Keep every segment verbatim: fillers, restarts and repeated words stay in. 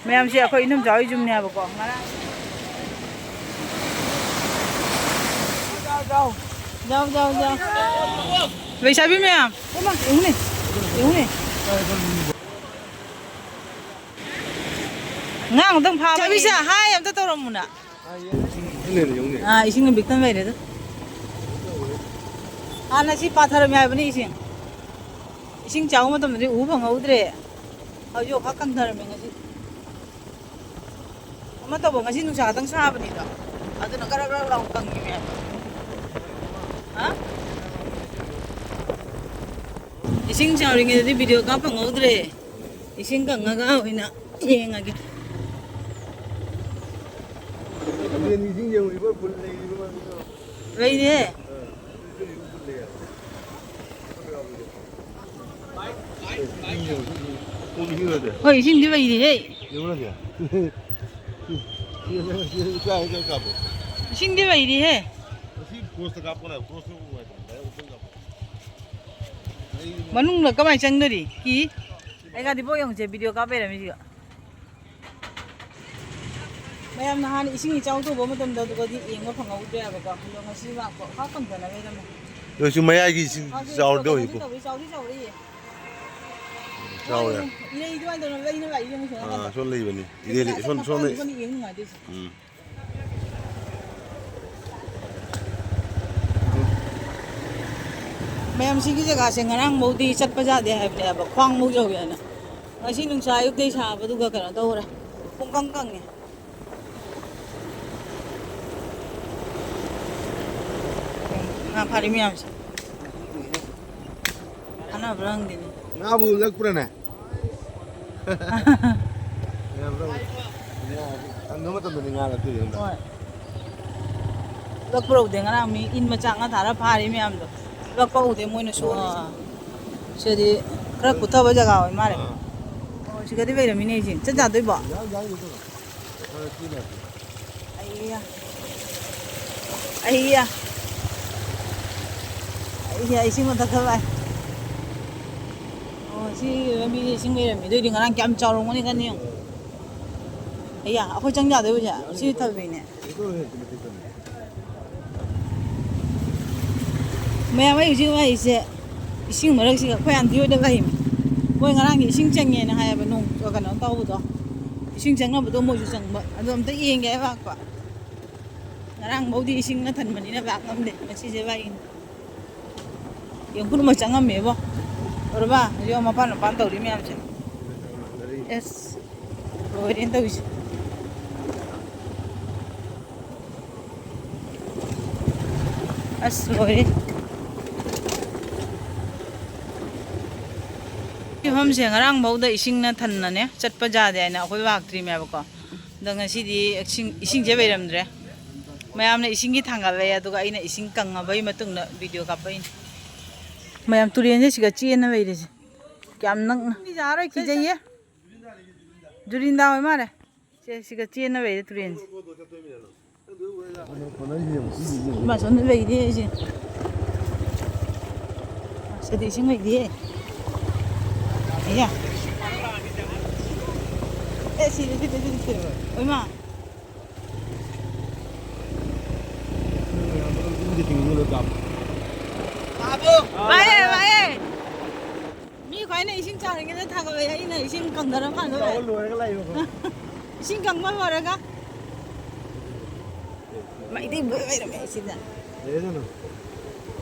ꯃꯌꯥꯝꯁꯦ ꯑꯩꯈꯣꯏ ꯏꯅꯝꯆꯥ ꯍꯣꯏ ꯌꯨꯝꯅꯦ ꯍꯥꯏꯕꯀꯣ꯫ ꯉꯔꯥꯡ ꯌꯥꯎ, ꯌꯥꯎ, ꯌꯥꯎ꯫ ꯂꯩꯁꯥꯕꯤ ꯃꯌꯥꯝ, ꯏꯃꯥ, ꯌꯦꯡꯉꯨꯅꯦ, ꯌꯦꯡꯉꯨꯅꯦ꯫ ꯉꯥ ꯑꯃꯨꯛꯇꯪ ꯐꯥꯕ ꯆꯥꯕꯤꯁꯦ, ꯌꯦꯡꯉꯨ꯫ ꯍꯥꯏ ꯑꯝꯇ ꯇꯧꯔꯝꯃꯨꯅ꯫ ꯑꯥ, ꯏꯁꯤꯡꯅ ꯕꯤꯛꯇꯝ ꯂꯩꯔꯦꯗ꯫ ꯍꯥꯟꯅ ꯁꯤ ꯄꯥꯊꯔꯝꯃꯦ ꯍꯥꯏꯕꯅꯤ ꯏꯁꯤꯡ꯫ ꯏꯁꯤꯡ ꯆꯥꯎꯕ ꯃꯇꯝꯗꯗꯤ ꯎꯕ ꯐꯪꯍꯧꯗ꯭ꯔꯦ꯫ ꯍꯧꯖꯤꯛ ꯑꯣꯈꯥꯛ ꯀꯪꯊꯔꯝꯃꯦ ꯉꯁꯤ꯫ ꯑꯃ ꯇꯧꯕ ꯉꯁꯤ ꯅꯨꯡꯁꯥ ꯈꯛꯇꯪ ꯁꯥꯕꯅꯤꯗꯣ꯫ ꯑꯗꯨꯅ ꯒꯔ ꯒꯔ ꯂꯥꯎ ꯀꯪꯉꯤꯅꯦ ꯍꯥꯏꯕ꯫ ꯍꯥ? ꯏꯁꯤꯡ ꯆꯥꯎꯔꯤꯉꯩꯗꯗꯤ ꯚꯤꯗꯤꯑꯣ ꯀꯥꯞ ꯐꯪꯍꯧꯗ꯭ꯔꯦ꯫ ꯏꯁꯤꯡ ꯀꯪꯉꯒ ꯑꯣꯏꯅ ꯌꯦꯡꯉꯒꯦ꯫ ꯇꯨꯔꯦꯟꯒꯤ ꯏꯁꯤꯡ ꯌꯦꯡꯉꯨꯔꯤꯕ ꯐꯨꯜ ꯂꯩꯔꯤꯕ ꯃꯥꯜꯂꯤꯗꯣ꯫ ꯂꯩꯔꯦ꯫ ꯑꯥ, ꯐꯨꯜ ꯂꯩ ꯍꯥꯏꯕ꯫ ꯍꯣꯏ, ꯏꯁꯤꯡꯗꯤ ꯂꯩꯔꯤꯍꯦ꯫ ꯌꯦꯡꯉꯨꯔꯒꯦ꯫ ꯏꯀꯥꯏ, ꯏꯀꯥꯏ ꯀꯥꯞꯄꯣ꯫ ꯏꯁꯤꯡꯗꯤ ꯂꯩꯔꯤꯍꯦ꯫ ꯑꯁꯤ ꯀ꯭ꯔꯣꯁꯇ ꯀꯥꯞꯄꯣ ꯂꯥꯎ, ꯀ꯭ꯔꯣꯁꯇ ꯅꯨꯡꯉꯥꯏꯇꯕꯅꯦ, ꯗꯥꯏꯔꯦꯛ ꯑꯣꯄꯟ ꯀꯥꯞꯄꯣ꯫ ꯃꯅꯨꯡꯗ ꯀꯃꯥꯏꯅ ꯆꯪꯗꯣꯔꯤ? ꯀꯤ? ꯑꯩ ꯉꯥꯗꯤ ꯄꯣꯛ ꯌꯦꯡꯉꯨꯁꯦ, ꯚꯤꯗꯤꯑꯣ ꯀꯥꯞ ꯂꯩꯔꯝꯃꯤꯁꯤꯒ꯫ ꯃꯌꯥꯝ ꯅꯍꯥꯟ ꯏꯁꯤꯡ ꯏꯆꯥꯎ ꯇꯧꯕ ꯃꯇꯝꯗ ꯑꯗꯨꯒꯗꯤ ꯌꯦꯡꯕ ꯐꯪꯍꯧꯗ꯭ꯔꯦ ꯍꯥꯏꯕꯀꯣ꯫ ꯑꯗꯣ ꯉꯁꯤ ꯂꯥꯛꯄ ꯈꯥ ꯀꯪꯊꯅ ꯂꯩꯔꯝꯃꯦ꯫ ꯑꯗꯨꯁꯨ ꯃꯌꯥꯏꯒꯤ ꯏꯁꯤꯡ ꯃꯥꯁꯦ ꯆꯥꯎꯔꯗꯤ ꯀꯩꯅꯣꯗꯤ ꯍꯧꯖꯤꯛꯄꯨ꯫ ꯇꯧꯋꯤ, ꯆꯥꯎꯗꯤ ꯆꯥꯎꯔꯤꯌꯦ꯫ ꯆꯥꯎꯔꯦ꯫ ꯏꯔꯩ ꯑꯗꯨꯃꯥꯏꯅ ꯇꯧꯅ ꯂꯩꯅ ꯂꯥꯛꯏꯁꯦ ꯑꯃꯨꯛ ꯁꯣꯝ ꯅꯥꯀꯟꯗ꯫ ꯑꯥ, ꯁꯣꯝ ꯂꯩꯕꯅꯤ꯫ ꯏꯔꯦꯜ-, ꯀꯥꯁꯦ ꯁꯣꯝ, ꯁꯣꯝ ꯃꯄꯥꯟ ꯂꯩ-꯫ ꯊꯣꯛꯑꯒ ꯌꯦꯡ ꯅꯨꯡꯉꯥꯏꯗꯣꯏꯁꯦ꯫ ꯎꯝ꯫ ꯃꯌꯥꯝ ꯁꯤꯒꯤ ꯖꯒꯥꯁꯦ ꯉꯔꯥꯡꯐꯧꯗꯤ ꯆꯠꯄ ꯌꯥꯗꯦ ꯍꯥꯏꯕꯅꯦꯕ, ꯈ꯭ꯋꯥꯡꯐꯧ ꯌꯧꯋꯦꯅ꯫ ꯉꯁꯤ ꯅꯨꯡꯁꯥ ꯑꯌꯨꯛꯇꯩ ꯁꯥꯕꯗꯨꯒ ꯀꯩꯅꯣ ꯇꯧꯔꯦ, ꯄꯨꯡꯀꯪ ꯀꯪꯉꯦ꯫ ꯉꯥ ꯐꯥꯔꯤ ꯃꯌꯥꯝꯁꯦ꯫ ꯀꯥꯟꯅꯕ꯭ꯔꯥ ꯈꯪꯗꯦꯅꯦ꯫ ꯉꯥꯕꯨ ꯂꯛꯄ꯭ꯔꯥꯅꯦ? ꯉꯥ ꯂꯛ-, ꯉꯥ ꯀꯪꯕ ꯃꯇꯝꯗꯗꯤ ꯉꯥ ꯂꯛꯇꯣꯏꯅꯦ ꯑꯗꯨꯝ꯫ ꯍꯣꯏ꯫ ꯂꯛꯄ꯭ꯔꯥ ꯎꯗꯦ ꯉꯔꯥꯡ ꯃꯤ ꯏꯟ ꯃꯆꯥ ꯉꯥ ꯊꯥꯔ ꯐꯥꯔꯤ ꯃꯌꯥꯝꯗꯣ꯫ ꯂꯛꯄ ꯎꯗꯦ ꯃꯣꯏꯅꯁꯨ꯫ ꯑꯥ꯫ ꯁꯤꯗꯤ ꯈꯔ ꯀꯨꯠꯊꯕ ꯖꯒꯥ ꯑꯣꯏ ꯃꯥꯜꯂꯦ꯫ ꯑꯥ꯫ ꯑꯣ, ꯁꯤꯒꯗꯤ ꯂꯩꯔꯝꯃꯤꯅꯦ ꯑꯩꯁꯦ꯫ ꯆꯠ ꯌꯥꯗꯣꯏꯕꯣ? ꯌꯥꯏ, ꯌꯥꯏ, ꯀꯩꯅꯣ꯫ ꯈꯔ ꯆꯦꯜꯂꯦ꯫ ꯑꯩꯌꯥ꯫ ꯑꯩꯌꯥ꯫ ꯑꯩꯌꯥ, ꯏꯁꯤꯡ ꯃꯊꯛꯇ ꯂꯥꯛꯑꯦ꯫ ꯑꯣ, ꯁꯤ ꯂꯝꯕꯤꯁꯦ ꯏꯁꯤꯡ ꯂꯩꯔꯝꯃꯦ꯫ ꯑꯗꯨꯏꯗꯤ ꯉꯔꯥꯡ ꯀꯌꯥꯝ ꯆꯥꯎꯔꯝꯒꯅꯤ ꯈꯟ ꯌꯦꯡꯉꯨ꯫ ꯑꯌꯥ, ꯑꯩꯈꯣꯏ ꯆꯪ ꯌꯥꯗꯣꯏꯕꯁꯦ? ꯁꯤ ꯊꯕꯤꯅꯦ꯫ ꯃꯌꯥꯝ, ꯑꯩ ꯍꯧꯖꯤꯛ ꯂꯥꯛꯏꯁꯦ ꯏꯁꯤꯡ ꯃꯔꯛꯁꯤꯒ ꯑꯩꯈꯣꯏ ꯑꯟꯇꯤ ꯍꯣꯏꯗ ꯂꯩꯃꯤ꯫ ꯃꯣꯏ ꯉꯔꯥꯡꯒꯤ ꯏꯁꯤꯡ ꯆꯪꯉꯦꯅ ꯍꯥꯏꯌꯦꯕ, ꯅꯣꯡ, ꯀꯩꯅꯣ ꯇꯧꯕꯗꯣ, ꯏꯁꯤꯡ ꯆꯪꯅꯕꯗꯣ ꯃꯣꯏꯁꯨ ꯆꯪꯕ꯫ ꯑꯗꯣ ꯑꯝꯇ ꯌꯦꯡꯒꯦ ꯍꯥꯏꯕ ꯂꯥꯛꯄ꯫ ꯉꯔꯥꯡꯐꯧꯗꯤ ꯏꯁꯤꯡꯅ ꯊꯟꯕꯅꯤꯅ ꯂꯥꯛ ꯉꯝꯗꯦ꯫ ꯉꯁꯤꯁꯦ ꯚꯥꯏ, ꯌꯦꯡꯈꯨꯠ ꯑꯃ ꯆꯪꯉꯝꯃꯦꯕꯣ꯫ ꯎꯔꯕ? ꯍꯧꯖꯤꯛ ꯃꯄꯥꯟ ꯃꯄꯥꯟ ꯇꯧꯔꯤ ꯃꯌꯥꯝꯁꯦ꯫ ꯑꯦꯁ, ꯂꯣꯏꯔꯦꯅ ꯇꯧꯔꯤꯁꯦ꯫ ꯑꯁ, ꯂꯣꯏꯔꯦ꯫ ꯃꯐꯝꯁꯦ ꯉꯔꯥꯡꯐꯧꯗ ꯏꯁꯤꯡꯅ ꯊꯟꯅꯅꯦ ꯆꯠꯄ ꯌꯥꯗꯦ ꯍꯥꯏꯅ ꯑꯩꯈꯣꯏ ꯂꯥꯛꯇ꯭ꯔꯤꯃꯦꯕꯀꯣ꯫ ꯑꯗꯣ ꯉꯁꯤꯗꯤ ꯏꯁꯤꯡ, ꯏꯁꯤꯡꯁꯦ ꯂꯩꯔꯝꯗ꯭ꯔꯦ꯫ ꯃꯌꯥꯝꯅ ꯏꯁꯤꯡꯒꯤ ꯊꯥꯡꯒꯠꯂꯦ, ꯑꯗꯨꯒ ꯑꯩꯅ ꯏꯁꯤꯡ ꯀꯪꯉꯕꯩ ꯃꯇꯨꯡꯗ ꯚꯤꯗꯤꯑꯣ ꯀꯥꯞꯄꯛꯏꯅꯦ꯫ ꯃꯌꯥꯝ, ꯇꯨꯔꯦꯟꯁꯦ ꯁꯤꯒ ꯆꯦꯟꯅ ꯂꯩꯔꯤꯁꯦ꯫ ꯀꯌꯥꯝ ꯅꯛꯅ꯫ ꯃꯤ ꯌꯥꯔꯣꯏ, ꯀꯤꯖꯩꯌꯦ꯫ ꯖꯨꯔꯤꯟꯗꯥ ꯑꯣꯏ ꯃꯥꯜꯂꯦ꯫ ꯁꯦ, ꯁꯤꯒ ꯆꯦꯟꯅ ꯂꯩꯔꯦ ꯇꯨꯔꯦꯟꯁꯦ꯫ ꯏꯃꯥ, ꯁꯣꯝꯗ ꯂꯩꯔꯦ ꯑꯩꯁꯦ꯫ ꯁꯤꯗꯤ ꯏꯁꯤꯡ ꯂꯩꯇꯦ꯫ ꯑꯌꯥ꯫ ꯑꯦ, ꯁꯤꯗꯤ, ꯁꯤꯗꯤ, ꯁꯤꯗꯤ, ꯁꯤꯗꯤ꯫ ꯑꯣꯏꯃꯥ꯫ ꯚꯥꯏꯌꯦ, ꯚꯥꯏꯌꯦ꯫ ꯃꯤ ꯈ꯭ꯋꯥꯏꯅ ꯏꯁꯤꯡ ꯆꯥꯎꯔꯤꯉꯩꯗ ꯊꯥꯒꯠꯂꯛꯑꯦ, ꯑꯩꯅ ꯏꯁꯤꯡ ꯀꯪꯗꯔꯀꯥꯟꯗ ꯂꯣꯏꯔꯦ꯫ ꯂꯣꯏꯔꯒ ꯂꯥꯛꯏꯕꯀꯣ꯫ ꯏꯁꯤꯡ ꯀꯪꯕ ꯂꯣꯏꯔꯒ꯫ ꯃꯩꯇꯩ ꯕꯣꯏ ꯑꯣꯏꯔꯝꯃꯦ ꯁꯤꯗ꯫ ꯂꯩꯔꯦꯗꯅ꯫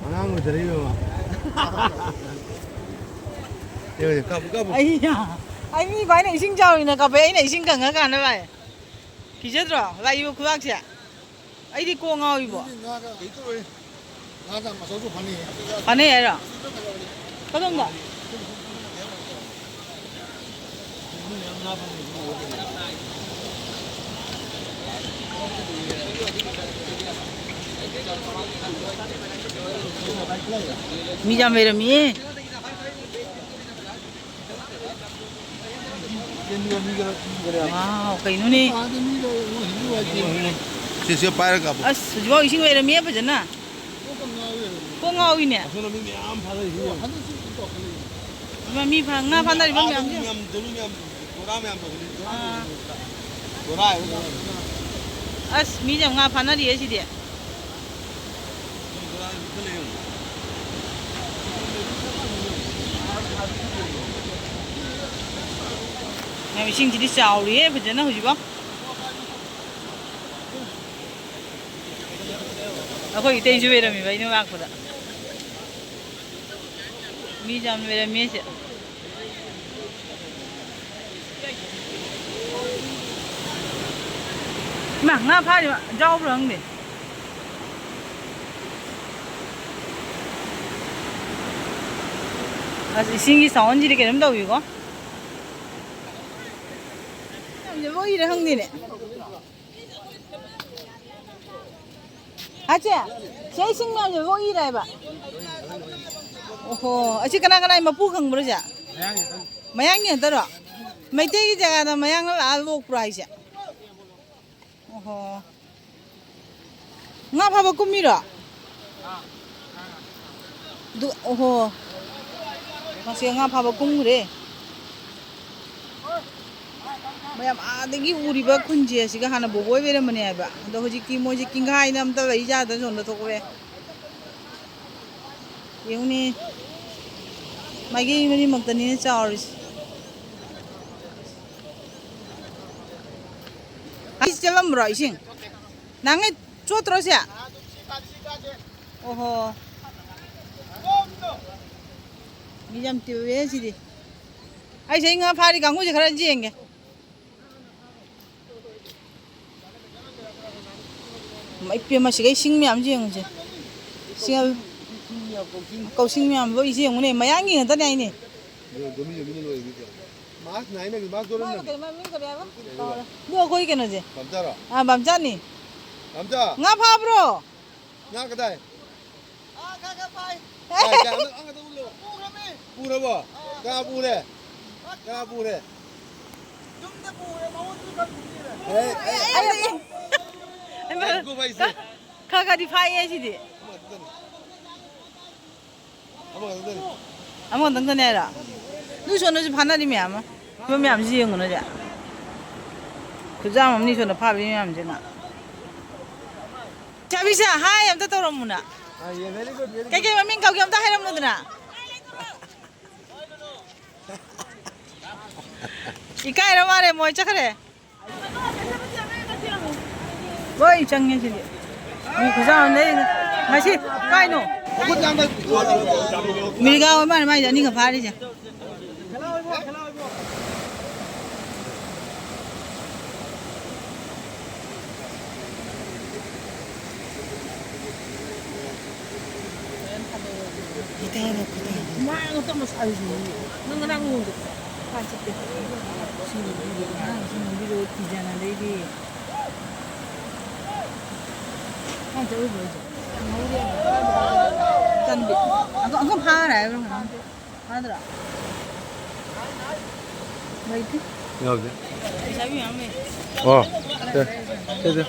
ꯑꯉꯥꯡ ꯑꯣꯏꯊꯔꯛꯏꯕ ꯑꯃ꯫ ꯌꯦꯡꯉꯨ, ꯀꯥꯞꯄꯨ, ꯀꯥꯞꯄꯨ꯫ ꯑꯩ, ꯑꯩ ꯃꯤ ꯈ꯭ꯋꯥꯏꯅ ꯏꯁꯤꯡ ꯆꯥꯎꯔꯤꯉꯩꯗ ꯀꯥꯞꯄꯛꯑꯦ, ꯑꯩꯅ ꯏꯁꯤꯡ ꯀꯪꯉꯀꯥꯟꯗ ꯚꯥꯏ꯫ ꯀꯤꯖꯗ꯭ꯔꯣ? ꯂꯥꯛꯏꯕ ꯈꯨꯂꯥꯛꯁꯦ꯫ ꯑꯩꯗꯤ ꯀꯣꯛ ꯉꯥꯎꯏꯕꯣ꯫ ꯁꯤꯗꯤ ꯉꯥꯒ ꯀꯩꯅꯣ ꯇꯧꯔꯣꯏ꯫ ꯉꯥ ꯌꯥꯝ ꯑꯆꯧꯕ ꯐꯥꯅꯩꯌꯦ꯫ ꯐꯥꯅꯩ ꯍꯥꯏꯔꯣ? ꯀꯗꯣꯝꯗ? ꯃꯤ ꯌꯥꯝ ꯂꯩꯔꯝꯃꯤꯌꯦ꯫ ꯋꯥꯎ, ꯀꯩꯅꯣꯅꯦ? ꯁꯤꯁꯦ ꯄꯥꯏꯔꯒ ꯀꯥꯞꯄꯣ꯫ ꯑꯁ, ꯍꯧꯖꯤꯛꯐꯥꯎ ꯏꯁꯤꯡ ꯂꯩꯔꯝꯃꯤꯌꯦ ꯐꯖꯅ꯫ ꯀꯣꯛ ꯉꯥꯎꯏꯅꯦ꯫ ꯑꯁꯣꯝꯗ ꯃꯤ ꯃꯌꯥꯝ ꯐꯥꯅꯔꯤꯁꯤ ꯌꯦꯡꯉꯣ꯫ ꯏꯃꯥ, ꯃꯤ ꯐꯥ-, ꯉꯥ ꯐꯥꯅꯔꯤꯕ ꯑꯥꯗ ꯃꯌꯥꯝꯁꯦ꯫ ꯃꯤ ꯌꯥꯝ, ꯇꯨꯂꯨ ꯃꯌꯥꯝ ꯕꯣꯔꯥ ꯃꯌꯥꯝ ꯇꯧꯕꯅꯤ꯫ ꯑꯥ꯫ ꯑꯁ, ꯃꯤꯁꯦ ꯌꯥꯝ ꯉꯥ ꯐꯥꯅꯔꯤꯌꯦ ꯁꯤꯗꯤ꯫ ꯌꯥꯝ, ꯏꯁꯤꯡꯁꯤꯗꯤ ꯆꯥꯎꯔꯤꯌꯦ ꯐꯖꯅ ꯍꯧꯖꯤꯛꯐꯥꯎ꯫ ꯑꯩꯈꯣꯏ ꯏꯇꯩꯁꯨ ꯂꯩꯔꯝꯃꯤꯕ ꯑꯩꯅ ꯂꯥꯛꯄꯗ꯫ ꯃꯤ ꯌꯥꯝ ꯂꯩꯔꯝꯃꯦ ꯁꯦ꯫ ꯏꯃꯥ, ꯉꯥ ꯐꯥꯔꯤꯕ ꯌꯥꯎꯕ꯭ꯔꯥ ꯈꯪꯗꯦ꯫ ꯑꯁ, ꯏꯁꯤꯡꯒꯤ ꯁꯥꯎꯟꯁꯤꯗꯤ ꯀꯩꯅꯣꯝ ꯇꯧꯏꯀꯣ꯫ ꯌꯥꯝ ꯂꯣꯏꯔꯦ ꯈꯪꯗꯦꯅꯦ꯫ ꯑꯆꯦ, ꯁꯤ ꯏꯁꯤꯡ ꯃꯌꯥꯝꯁꯦ ꯂꯣꯛꯏꯔꯦ ꯍꯥꯏꯕ? ꯑꯣꯍꯣ, ꯑꯁꯤ ꯀꯅꯥ ꯀꯅꯥꯒꯤ ꯃꯄꯨ ꯈꯪꯕ꯭ꯔꯣ ꯁꯦ? ꯃꯌꯥꯡꯒꯤ ꯉꯥꯛꯇꯔꯣ? ꯃꯩꯇꯩꯒꯤ ꯖꯒꯥꯗ ꯃꯌꯥꯡꯅ ꯂꯥꯛꯑ ꯂꯣꯛꯄ꯭ꯔꯣ ꯍꯥꯏꯁꯦ? ꯑꯣꯍꯣ꯫ ꯉꯥ ꯐꯥꯕ ꯀꯨꯝꯃꯤꯔꯣ? ꯑꯗꯨ, ꯑꯣꯍꯣ꯫ ꯃꯁꯤ ꯉꯥ ꯐꯥꯕ ꯀꯨꯝꯈ꯭ꯔꯦ꯫ ꯃꯌꯥꯝ ꯑꯥꯗꯒꯤ ꯎꯔꯤꯕ ꯈꯨꯟꯁꯦ ꯑꯁꯤꯒ ꯍꯥꯟꯅ ꯕꯣꯕꯣꯏ ꯑꯣꯏꯔꯝꯕꯅꯦ ꯍꯥꯏꯕ꯫ ꯑꯗꯣ ꯍꯧꯖꯤꯛꯇꯤ ꯃꯣꯏꯁꯦ ꯀꯤꯡꯒꯥꯏꯅ ꯑꯝꯇ ꯂꯩꯖꯥꯗ ꯁꯣꯝꯗ ꯊꯣꯛꯈ꯭ꯔꯦ꯫ ꯌꯦꯡꯉꯨꯅꯦ꯫ ꯃꯥꯏꯀꯩ ꯃꯔꯤꯃꯛꯇꯅꯤꯅꯦ ꯆꯥꯎꯔꯤꯁꯦ꯫ ꯑꯩ ꯆꯦꯜꯂꯝꯕ꯭ꯔꯣ ꯏꯁꯤꯡ? ꯅꯍꯥꯟꯉꯩ ꯆꯣꯠꯇ꯭ꯔꯣ ꯁꯦ? ꯑꯣꯍꯣ꯫ ꯃꯤ ꯌꯥꯝ ꯇꯤꯜꯂꯦ ꯁꯤꯗꯤ꯫ ꯑꯩꯁꯦ ꯑꯩ ꯉꯥ ꯐꯥꯔꯤ ꯀꯥꯡꯕꯨꯁꯦ ꯈꯔ ꯌꯦꯡꯒꯦ꯫ ꯏꯃꯥ ꯏꯄꯦꯝꯃ, ꯁꯤꯒꯩ ꯏꯁꯤꯡ ꯃꯌꯥꯝꯁꯦ ꯌꯦꯡꯉꯨꯁꯦ꯫ ꯏꯁꯤꯡ ꯀꯧꯁꯤꯡ ꯃꯌꯥꯝ ꯂꯣꯏ ꯌꯦꯡꯉꯨꯅꯦ, ꯃꯌꯥꯡꯒꯤ ꯉꯥꯛꯇꯅꯦ ꯍꯥꯏꯅꯦ꯫ ꯃꯥꯁ ꯅꯥꯏꯅ ꯃꯥꯁ ꯃꯥ ꯗꯣꯔꯝ ꯀꯩꯅꯣ, ꯃꯥ ꯃꯤꯡ ꯀꯔꯤ ꯍꯥꯏꯕ? ꯀꯥꯎꯔꯦ꯫ ꯑꯗꯨ ꯑꯩꯈꯣꯏ ꯀꯩꯅꯣꯁꯦ꯫ ꯄꯝꯆꯥꯔꯣ? ꯑꯥ, ꯄꯝꯆꯥꯅꯤ꯫ ꯄꯝꯆꯥ꯫ ꯉꯥ ꯐꯥꯕ꯭ꯔꯣ? ꯉꯥ ꯀꯗꯥꯏ? ꯑꯥ, ꯈꯔ, ꯈꯔ ꯐꯥꯏ꯫ ꯀꯥꯏ, ꯀꯥꯏ, ꯑꯃ, ꯑꯃꯗ ꯎꯠꯂꯣ꯫ ꯄꯨꯈ꯭ꯔꯃꯤ꯫ ꯄꯨꯔꯕꯣ? ꯑꯥ꯫ ꯀꯅꯥ ꯄꯨꯔꯦ? ꯀꯅꯥ ꯄꯨꯔꯦ? ꯌꯨꯝꯗ ꯄꯨꯔꯦ, ꯃꯉꯣꯟꯗ ꯈꯔ ꯄꯨꯕꯤꯔꯦ꯫ ꯑꯦ, ꯑꯦ, ꯑꯩ, ꯑꯩ, ꯑꯦ, ꯒꯣ ꯚꯥꯏꯁꯦ꯫ ꯈꯔ, ꯈꯔ ꯈꯔꯗꯤ ꯐꯥꯏꯌꯦ ꯁꯤꯗꯤ꯫ ꯑꯃꯈꯛꯇꯅꯤ꯫ ꯑꯃꯈꯛꯇꯅꯤ꯫ ꯑꯃꯈꯛꯇꯪꯗꯅꯦ ꯍꯥꯏꯔꯣ? ꯅꯣꯏ ꯁꯣꯝꯗꯁꯨ ꯐꯥꯅꯔꯤ ꯃꯌꯥꯝ ꯑꯃ꯫ ꯐꯤꯕꯝ ꯃꯌꯥꯝꯁꯤ ꯌꯦꯡꯉꯨꯅꯗꯤ꯫ ꯈꯨꯖꯥꯝ ꯑꯃꯅꯤ ꯁꯣꯟꯗ ꯐꯥꯕꯤ ꯃꯌꯥꯝꯁꯤꯅ꯫ ꯆꯥꯕꯤꯁꯦ, ꯍꯥꯏ ꯑꯝꯇ ꯇꯧꯔꯝꯃꯨꯅ꯫ ꯀꯩꯀꯩ ꯃꯃꯤꯡ ꯀꯧꯒꯦ ꯑꯝꯇ ꯍꯥꯏꯔꯝꯃꯨꯗꯅ꯫ ꯏꯀꯥꯏꯔ ꯃꯥꯜꯂꯦ, ꯃꯣꯏ ꯆꯠꯈ꯭ꯔꯦ꯫ ꯂꯣꯏ ꯆꯪꯉꯦ ꯁꯤꯗꯤ꯫ ꯃꯤ ꯈꯨꯌꯥꯝ ꯑꯃ ꯂꯩꯔꯤ꯫ ꯉꯁꯤ ꯀꯥꯏꯅꯣ? ꯃꯤꯔꯒꯥ ꯑꯣꯏ ꯃꯥꯜꯂꯦ ꯃꯥꯏꯁꯦ ꯑꯅꯤꯒ ꯐꯥꯔꯤꯁꯦ꯫ ꯃꯥꯅ ꯇꯞꯅ ꯁꯥꯔꯤꯁꯤꯅꯤ꯫ ꯅꯪ ꯉꯔꯥꯡ ꯅꯉꯣꯟꯗ ꯀꯥꯏ ꯆꯠꯀꯦ? ꯁꯤ ꯅꯨꯄꯤꯗꯣ, ꯑꯉꯥꯡꯁꯤ ꯅꯨꯄꯤꯗꯣ ꯀꯤꯖꯅ ꯂꯩꯔꯤ꯫ ꯀꯥꯏ ꯆꯠꯂꯨꯕ ꯑꯩꯁꯦ? ꯇꯟꯕꯤ꯫ ꯑꯪꯀ-, ꯑꯪꯀ ꯐꯥꯔꯦ ꯍꯥꯏꯕ꯭ꯔꯣ ꯀꯩꯅꯣꯝ? ꯐꯥꯗ꯭ꯔꯣ? ꯂꯩꯇꯦ꯫ ꯌꯥꯎꯗꯦ꯫ ꯂꯩꯁꯥꯕꯤ ꯃꯌꯥꯝ ꯂꯩ꯫ ꯑꯣ, ꯁꯦ, ꯁꯦ, ꯁꯦ꯫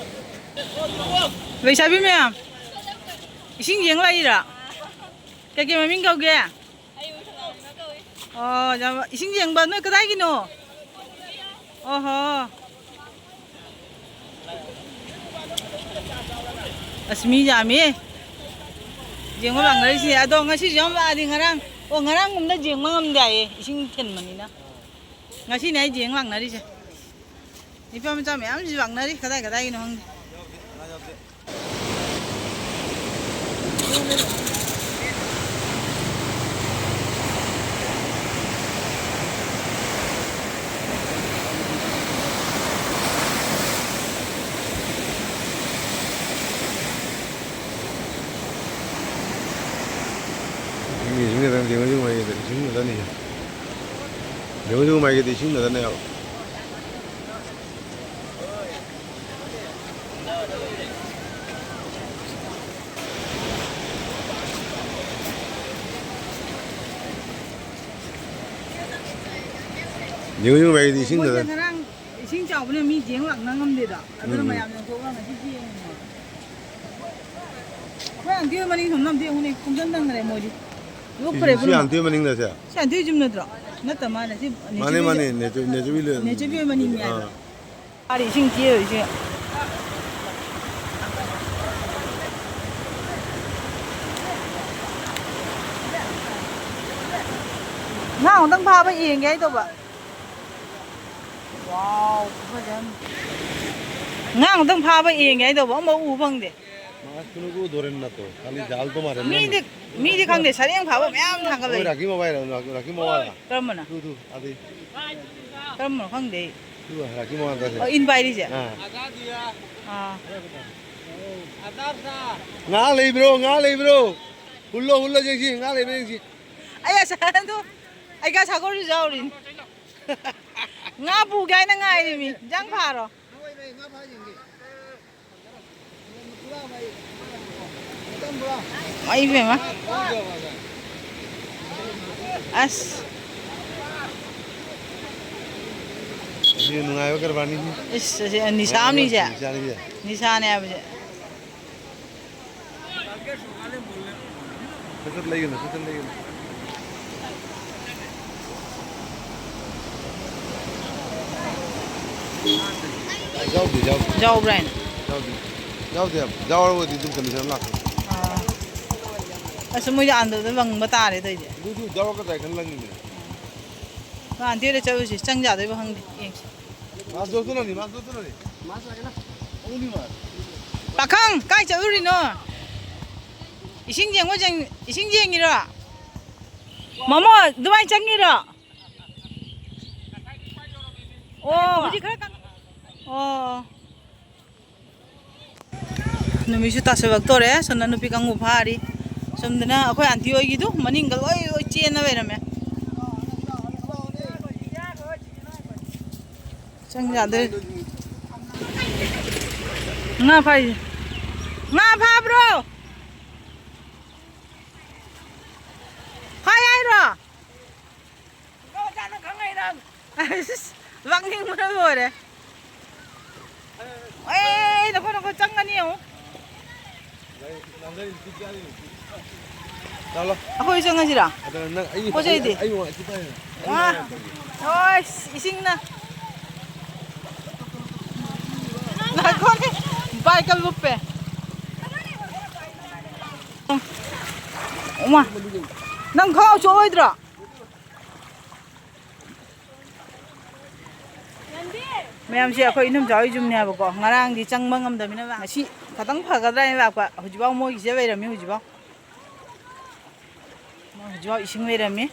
ꯂꯩꯁꯥꯕꯤ ꯃꯌꯥꯝ, ꯏꯁꯤꯡ ꯌꯦꯡ ꯂꯥꯛꯏꯔꯥ? ꯀꯩꯀꯩ ꯃꯃꯤꯡ ꯀꯧꯒꯦ? ꯑꯣ, ꯌꯥꯝ, ꯏꯁꯤꯡ ꯌꯦꯡꯕ ꯅꯣꯏ ꯀꯗꯥꯏꯒꯤꯅꯣ? ꯑꯣꯍꯣ꯫ ꯑꯁ, ꯃꯤ ꯌꯥꯝꯃꯤ꯫ ꯌꯦꯡꯕ ꯂꯥꯛꯅꯔꯤꯁꯦ꯫ ꯑꯗꯣ ꯉꯁꯤꯁꯨ ꯌꯥꯝ ꯂꯥꯛꯑꯗꯤ ꯉꯔꯥꯡ, ꯑꯣ, ꯉꯔꯥꯡꯒꯨꯝꯅ ꯌꯦꯡꯕ ꯉꯝꯗꯦ ꯍꯥꯏꯌꯦ, ꯏꯁꯤꯡ ꯊꯤꯟꯕꯅꯤꯅ꯫ ꯉꯁꯤꯅꯦ ꯑꯩ ꯌꯦꯡ ꯂꯥꯛꯅꯔꯤꯁꯦ꯫ ꯅꯨꯄꯥ ꯃꯆꯥ ꯃꯌꯥꯝꯁꯨ ꯂꯥꯛꯅꯔꯤ, ꯀꯗꯥꯏ ꯀꯗꯥꯏꯒꯤꯅꯣ ꯈꯪꯗꯦ꯫ ꯃꯤꯁꯤꯡꯁꯤꯗ ꯂꯦꯡꯉꯣꯏ ꯃꯥꯏꯒꯤꯗ ꯏꯁꯤꯡ ꯉꯥꯛꯇꯅꯤ꯫ ꯂꯦꯡꯉꯣꯏ ꯃꯥꯏꯒꯤꯗꯤ ꯏꯁꯤꯡ ꯉꯥꯛꯇꯅꯦꯕ꯫ ꯂꯦꯡꯉꯣꯏ ꯃꯥꯏꯒꯤꯗꯤ ꯏꯁꯤꯡ ꯃꯣꯏꯁꯦ ꯉꯥꯛꯇꯅꯤ꯫ ꯉꯔꯥꯡ ꯏꯁꯤꯡ ꯆꯥꯎꯕꯅ ꯃꯤ ꯌꯦꯡ ꯂꯥꯛꯅ ꯉꯝꯗꯦꯗꯣ꯫ ꯑꯗꯨꯅ ꯎꯝ, ꯎꯝ꯫ ꯃꯌꯥꯝ ꯌꯦꯡꯊꯣꯛꯑꯒ ꯉꯁꯤ ꯌꯦꯡꯉꯤꯅꯦ꯫ ꯑꯩꯈꯣꯏ ꯑꯟꯇꯤ ꯍꯣꯏ ꯃꯅꯤꯡ ꯁꯣꯝꯗ ꯑꯝꯇ ꯌꯦꯡꯉꯨꯅꯦ, ꯄꯨꯡꯁꯪ ꯁꯪꯈ꯭ꯔꯦ ꯃꯣꯏꯗꯤ꯫ ꯂꯣꯛꯈ꯭ꯔꯦ ꯁꯤ ꯄꯨꯝꯅꯃꯛ꯫ ꯑꯟꯇꯤ ꯍꯣꯏ ꯃꯅꯤꯡꯗ ꯁꯦ? ꯁꯤ ꯑꯟꯇꯤ ꯍꯣꯏ ꯌꯨꯝ ꯅꯠꯇ꯭ꯔꯣ? ꯅꯠꯇ ꯃꯥꯅꯦ, ꯁꯤ ꯃꯥꯅꯦ, ꯅꯦꯆꯨꯕꯤ ꯃꯥꯅꯦ, ꯅꯦꯆꯨ-, ꯅꯦꯆꯨꯕꯤ ꯂꯩ-, ꯅꯦꯆꯨꯕꯤ ꯍꯣꯏ ꯃꯅꯤꯡꯅꯦ ꯍꯥꯏꯕ꯫ ꯑꯥ꯫ ꯃꯥꯗꯤ ꯏꯁꯤꯡ ꯆꯦꯜꯂꯤꯁꯦ꯫ ꯉꯥ ꯑꯃꯨꯛꯇꯪ ꯐꯥꯕ ꯌꯦꯡꯒꯦ ꯍꯥꯏ ꯇꯧꯕ꯫ ꯋꯥꯎ, ꯈꯨꯐꯖ ꯑꯃ꯫ ꯉꯥ ꯑꯃꯨꯛꯇꯪ ꯐꯥꯕ ꯌꯦꯡꯒꯦ ꯍꯥꯏ ꯇꯧꯕ, ꯑꯃꯐꯥꯎ ꯎ ꯐꯪꯗꯦ꯫ ꯃꯥꯁ ꯀꯨꯅꯨ ꯀꯨ ꯗꯣꯔꯦꯟ ꯅꯠꯇꯣ, ꯈꯥꯂꯤ ꯖꯥꯜ ꯇꯣ ꯃꯥꯔꯦ ꯃꯤꯗꯤ, ꯃꯤꯗꯤ ꯈꯪꯗꯦ, ꯁꯔꯦꯡ ꯐꯥꯕ ꯃꯌꯥꯝ ꯊꯥꯒꯠꯂꯛꯏ꯫ Rakhi mobile, Rakhi mobile. ꯀꯔꯝꯕꯅꯣ? ꯇꯨ, ꯇꯨ, ꯑꯗꯤ꯫ ꯀꯔꯝꯕꯅꯣ ꯈꯪꯗꯦ ꯑꯩ꯫ ꯇꯨ, ꯔꯥꯀꯤ ꯃꯣꯕꯥꯏꯜ ꯇꯥꯁꯦ꯫ ꯑꯣ, ꯏꯟ ꯄꯥꯏꯔꯤꯁꯦ? ꯑꯥ꯫ ꯑꯥ꯫ ꯉꯥ ꯂꯩꯕ꯭ꯔꯣ? ꯉꯥ ꯂꯩꯕ꯭ꯔꯣ? ꯍꯨꯜꯂꯣ, ꯍꯨꯜꯂꯣ, ꯌꯦꯡꯁꯤ, ꯉꯥ ꯂꯩꯕ꯭ꯔꯥ ꯌꯦꯡꯁꯤ꯫ ꯑꯩ ꯑꯁꯥꯏꯗꯣ, ꯑꯩ ꯒꯥ ꯁꯥꯒꯣꯔꯁꯨ ꯌꯥꯎꯔꯤꯅꯤ꯫ ꯉꯥ ꯄꯨꯒꯦ ꯍꯥꯏꯅ ꯉꯥꯏꯔꯤꯃꯤ, ꯏꯟꯖꯥꯡ ꯐꯥꯔꯣ꯫ ꯃꯩ ꯏꯕꯦꯝꯃ꯫ ꯑꯁ꯫ ꯁꯤ ꯅꯨꯡꯉꯥꯏꯕ ꯀꯔꯕꯥꯔꯅꯤ꯫ ꯏꯁ, ꯑꯁꯤ ꯅꯤꯁꯥ ꯑꯃꯅꯤꯁꯦ꯫ ꯅꯤꯁꯥꯅꯤꯁꯦ꯫ ꯅꯤꯁꯥꯅꯦ ꯍꯥꯏꯕꯁꯦ꯫ ꯁꯠ ꯁꯠ ꯂꯩꯒꯅꯨ, ꯁꯠ ꯁꯠ ꯂꯩꯒꯅꯨ꯫ ꯌꯥꯎꯗꯦ, ꯌꯥꯎꯗꯦ꯫ ꯌꯥꯎꯕ꯭ꯔꯥ ꯍꯥꯏꯅ? ꯌꯥꯎꯗꯦ꯫ ꯌꯥꯎꯗꯦ ꯍꯥꯏꯕ꯫ ꯌꯥꯎꯔꯕꯗꯤ ꯑꯗꯨꯝ ꯀꯟꯗꯤꯁꯟ ꯑꯃ ꯂꯥꯛꯀꯅꯤ꯫ ꯑꯥ꯫ ꯑꯁ, ꯃꯣꯏꯗꯤ ꯑꯥꯟꯗꯔꯗ ꯂꯪꯕ ꯇꯥꯔꯦ ꯇꯧꯔꯤꯁꯦ꯫ ꯑꯗꯨꯁꯨ ꯌꯥꯎꯔꯛꯀꯗ꯭ꯔꯥ ꯍꯥꯏꯅ ꯂꯪꯉꯤꯅꯦ꯫ ꯃꯥ ꯑꯟꯇꯤꯗ ꯆꯠꯂꯨꯁꯤ, ꯆꯪ ꯌꯥꯗꯣꯏꯕ ꯈꯪꯗꯦ꯫ ꯌꯦꯡꯁꯤ꯫ ꯃꯥ ꯖꯣꯁꯇꯣꯅꯅꯤ, ꯃꯥ ꯖꯣꯁꯇꯣꯅꯅꯤ꯫ ꯄꯥꯈꯪ, ꯀꯥꯏ ꯆꯠꯂꯨꯔꯤꯅꯣ? ꯏꯁꯤꯡ ꯌꯦꯡꯉꯣ, ꯌꯦꯡ-, ꯏꯁꯤꯡ ꯌꯦꯡꯉꯤꯔꯣ? ꯃꯃꯣ, ꯑꯗꯨꯃꯥꯏꯅ ꯆꯪꯉꯤꯔꯣ? ꯑꯣ, ꯍꯧꯖꯤꯛ ꯈꯔ ꯀꯪ-, ꯑꯣ꯫ ꯅꯨꯃꯤꯠꯁꯨ ꯇꯥꯁꯜꯂꯛꯇꯣꯔꯦ꯫ ꯁꯣꯝꯗ ꯅꯨꯄꯤ ꯀꯥꯡꯕꯨ ꯐꯥꯔꯤ꯫ ꯁꯣꯝꯗꯅ ꯑꯩꯈꯣꯏ ꯑꯟꯇꯤ ꯍꯣꯏꯒꯤꯗꯨ ꯃꯅꯤꯡꯒ ꯂꯣꯏ, ꯂꯣꯏ ꯆꯦꯟꯅ ꯂꯩꯔꯝꯃꯦ꯫ ꯆꯪ ꯌꯥꯗꯣꯏ꯫ ꯉꯥ ꯐꯥꯏꯁꯦ꯫ ꯉꯥ ꯐꯥꯕ꯭ꯔꯣ? ꯐꯥꯏ ꯍꯥꯏꯔꯣ? ꯑꯁ, ꯂꯥꯛꯅꯤꯡꯕꯅ ꯂꯣꯏꯔꯦ꯫ ꯑꯦ, ꯅꯈꯣꯏ, ꯅꯈꯣꯏ ꯆꯪꯒꯅꯤ ꯌꯦꯡꯉꯨ꯫ ꯆꯠꯂꯣ꯫ ꯑꯩꯈꯣꯏ ꯆꯪꯉꯁꯤꯔꯥ? ꯑꯗ ꯅꯪ ꯑꯩ, ꯄꯣꯠ ꯆꯩꯗꯤ? ꯑꯩ, ꯑꯩ ꯋꯥ-, ꯁꯤ ꯄꯥꯏꯌꯨ꯫ ꯑꯩ ꯑꯥ꯫ ꯋꯥ-, ꯑꯣꯏ, ꯏꯁꯤꯡꯅ꯫ ꯕꯥꯏ ꯀꯜ ꯂꯨꯞꯄꯦ꯫ ꯎꯃꯥ, ꯅꯪ ꯈꯥꯎ ꯆꯣꯛꯑꯣꯏꯗ꯭ꯔꯣ? ꯃꯌꯥꯝꯁꯦ ꯑꯩꯈꯣꯏ ꯏꯅꯝꯆꯥ ꯍꯣꯏ ꯌꯨꯝꯅꯦꯕꯀꯣ꯫ ꯉꯔꯥꯡꯗꯤ ꯆꯪꯕ ꯉꯝꯗꯕꯅꯤꯅ ꯉꯁꯤ ꯈꯇꯪ ꯐꯒꯗ꯭ꯔꯥ ꯍꯥꯏꯅ ꯂꯥꯛꯄ꯫ ꯍꯧꯖꯤꯛꯐꯥꯎ ꯃꯣꯏꯒꯤꯁꯦ ꯂꯩꯔꯝꯃꯤ꯫ ꯍꯧꯖꯤꯛꯐꯥꯎ ꯃꯣꯏ ꯍꯧꯖꯤꯛꯐꯥꯎ ꯏꯁꯤꯡ ꯂꯩꯔꯝꯃꯤ꯫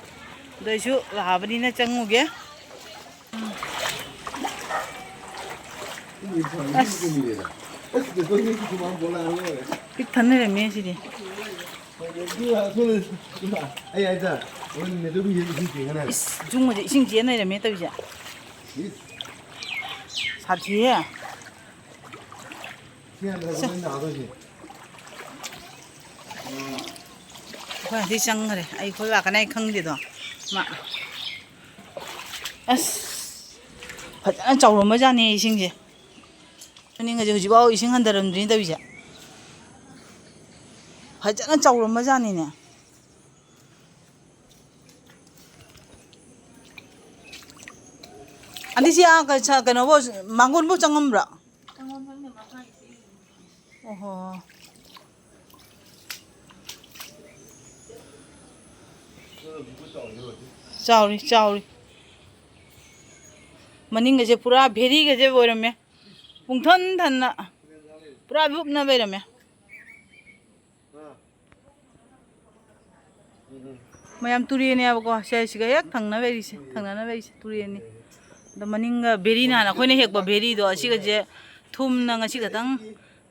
ꯑꯗꯨ ꯑꯩꯁꯨ ꯂꯥꯛꯑꯕꯅꯤꯅ ꯆꯪꯉꯨꯒꯦ꯫ ꯑꯁ, ꯄꯤꯛ ꯊꯟ ꯂꯩꯔꯝꯃꯦ ꯁꯤꯗꯤ꯫ ꯑꯩ ꯍꯥꯏꯗ, ꯍꯣꯔꯦꯟ ꯅꯦꯆꯧꯕꯤ ꯏꯁꯤꯡ ꯆꯦꯟꯒꯅꯤ ꯍꯥꯏꯕ꯫ ꯏꯁ, ꯖꯨꯡꯒꯁꯦ ꯏꯁꯤꯡ ꯆꯦꯟ ꯂꯩꯔꯝꯃꯦ ꯇꯧꯔꯤꯁꯦ꯫ ꯏꯁ꯫ ꯁꯥꯊꯤꯍꯦ꯫ ꯁꯤ ꯍꯥꯟꯅ ꯁꯦ꯫ ꯍꯣꯔꯦꯟ ꯂꯥꯛꯑꯗꯣꯏꯁꯦ꯫ ꯑꯩꯈꯣꯏ ꯑꯁꯤ ꯆꯪꯈ꯭ꯔꯦ꯫ ꯑꯩ ꯈꯣꯏ ꯂꯥꯛꯀꯅꯤ ꯑꯩ ꯈꯪꯗꯦꯗꯣ꯫ ꯃꯥ꯫ ꯑꯁ꯫ ꯐꯖꯅ ꯆꯥꯎꯔꯝꯕꯖꯥꯠꯅꯤ ꯏꯁꯤꯡꯁꯦ꯫ ꯃꯅꯤꯡꯒꯁꯦ ꯍꯧꯖꯤꯛꯐꯥꯎ ꯏꯁꯤꯡ ꯍꯟꯊꯔꯝꯗ꯭ꯔꯤꯅ ꯇꯧꯔꯤꯁꯦ꯫ ꯐꯖꯅ ꯆꯥꯎꯔꯝꯕꯖꯥꯠꯅꯤꯅꯦ꯫ ꯑꯗꯤ ꯁꯤ ꯑꯥ ꯀ-, ꯁ-, ꯀꯩꯅꯣꯕꯨ, ꯃꯥꯡꯒꯣꯟꯕꯨ ꯆꯪꯉꯝꯕ꯭ꯔꯣ? ꯑꯣꯍꯣ꯫ ꯆꯥꯎꯔꯤ, ꯆꯥꯎꯔꯤ꯫ ꯃꯅꯤꯡꯒꯁꯦ ꯄꯨꯔꯥ ꯚꯦꯔꯤꯒꯁꯦ ꯑꯣꯏꯔꯝꯃꯦ꯫ ꯄꯨꯡꯊꯟ ꯊꯟꯅ ꯄꯨꯔꯥ ꯂꯨꯞꯅ ꯂꯩꯔꯝꯃꯦ꯫ ꯃꯌꯥꯝ ꯇꯨꯔꯦꯟꯅꯦꯕꯀꯣ, ꯁꯦ ꯁꯤꯒ ꯍꯦꯛ ꯊꯪꯅꯕ ꯂꯩꯔꯤꯁꯦ, ꯊꯪꯅꯅ ꯂꯩꯔꯤꯁꯦ ꯇꯨꯔꯦꯟꯅꯤ꯫ ꯑꯗꯣ ꯃꯅꯤꯡꯒ ꯕꯦꯔꯤ, ꯅꯍꯥꯟ ꯑꯩꯈꯣꯏꯅ ꯍꯦꯛꯄ ꯕꯦꯔꯤꯗꯣ, ꯑꯁꯤꯒꯁꯦ ꯊꯨꯝꯅ ꯉꯁꯤ ꯈꯛꯇꯪ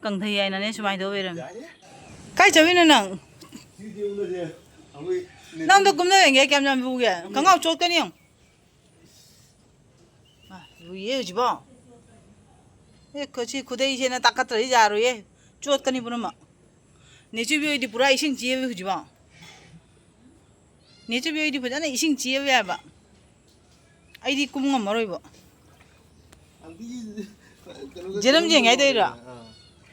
ꯀꯪꯊꯩ ꯍꯥꯏꯅꯅꯦ ꯁꯨꯃꯥꯏꯅ ꯇꯧ ꯂꯩꯔꯝꯃꯦ꯫ ꯀꯥꯏ ꯆꯠꯂꯤꯅꯣ ꯅꯪ? ꯅꯪꯗꯣ ꯀꯨꯝꯅ ꯌꯦꯡꯒꯦ ꯀꯌꯥꯝ ꯌꯥꯝ ꯂꯨꯒꯦ꯫ ꯈꯪꯉꯥꯎ ꯆꯣꯠꯀꯅꯤ ꯌꯦꯡꯉꯨ꯫ ꯑ, ꯂꯨꯏꯌꯦ ꯍꯧꯖꯤꯛꯐꯥꯎ꯫ ꯑꯦ, ꯈꯨꯠꯁꯤ ꯈꯨꯗꯩꯁꯦꯅ ꯇꯥꯈꯠꯇ꯭ꯔꯗꯤ ꯌꯥꯔꯣꯏꯌꯦ꯫ ꯆꯣꯠꯀꯅꯤ ꯄꯨꯝꯅꯃꯛ꯫ ꯅꯦꯆꯨꯕꯤ ꯍꯣꯏꯗꯤ ꯄꯨꯔꯥ ꯏꯁꯤꯡ ꯆꯦꯜꯂꯦ ꯍꯧꯖꯤꯛꯐꯥꯎ꯫ ꯅꯦꯆꯨꯕꯤ ꯍꯣꯏꯗꯤ ꯐꯖꯅ ꯏꯁꯤꯡ ꯆꯦꯜꯂꯦ ꯍꯥꯏꯕ꯫ ꯑꯩꯗꯤ ꯀꯨꯝ ꯉꯝꯃꯔꯣꯏꯕ꯫ ꯑꯟꯇꯤꯒꯤ ꯀꯩꯅꯣꯗ ꯖꯦꯔꯝ ꯌꯦꯡꯒꯦ ꯍꯥꯏꯗꯣꯏꯔꯣ? ꯑꯥ꯫